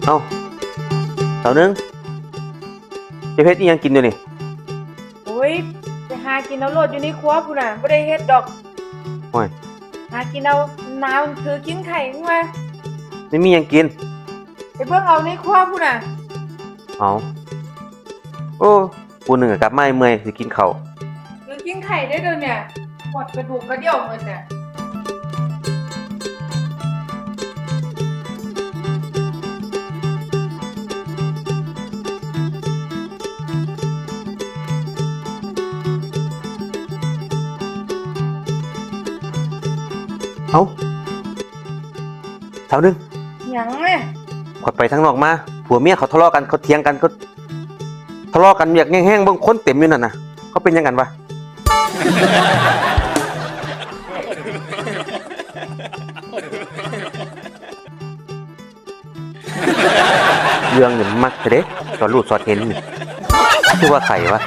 ເອົ້າ ສາວໜຶ່ງ ເຈົ້າເຮັດອີ່ຫຍັງກິນຢູ່ນີ້? ໂອ້ຍ ໄປຫາກິນເອົາໂລດຢູ່ໃນຄົວພຸ້ນນະ ບໍ່ໄດ້ເຮັດດອກ. ໂອ້ຍ ຫາກິນເອົາ ໜາວຖືກິນໄຂ້ ຫຍັງວ່າ ໄມ່ມີຫຍັງກິນ ໄປເບິ່ງເອົາໃນຄົວພຸ້ນນະ. ເອົ້າ ໂອ້ ຜູ້ໜຶ່ງກໍກັບມາເມື່ອຍ ຊິກິນເຂົ້າ ຄືກິນໄຂ່ໄດ້ໂດຍແມ່ ໝົດກະດູກກະດ່ຽວໝົດແຫຼະ. ເອົ້າ ສາວໜຶ່ງ ຫຍັງແມ່? ຂ້ອຍໄປທາງນອກມາ ຜົວເມຍເຂົາທະເລາະກັນ ເຂົາຖຽງກັນ ເຂົາ ທະເລາະກັນຢາກແຮງໆ ເບິ່ງຄົນເຕັມຢູ່ນັ້ນນະ ເຂົາເປັນຫຍັງກັນວະ? ເລື່ອງນີ້ມັກແທ້ເດ້ ສອດຮູ້ສອດເຫັນນີ້ ຄືວ່າໃຜວະ?